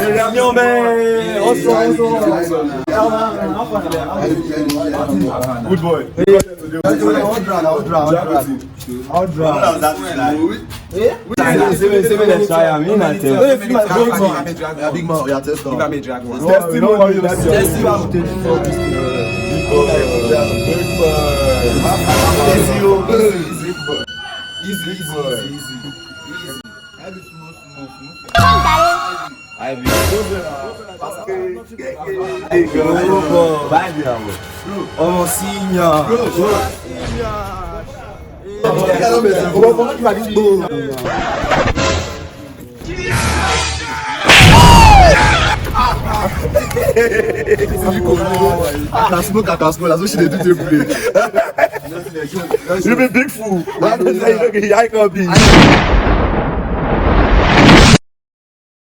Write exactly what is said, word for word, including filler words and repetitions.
Area mi, man. Awesome, awesome. Good boy. I'll draw, I'll draw, I'll draw. I'll draw. Say, say, say, make dem try am. Me na tell. Big man, we are test am. Testimony. Testimony. Big boy. Big boy. Easy, easy, easy, easy. Come, Daddy. I be. Hey, girl. Vibe, yeah, bro. Ọmọ senior. Bro, bro. I can smoke, I can smoke. That's what she dey do to play. You be big fool. Why don't you say you don't get high copy?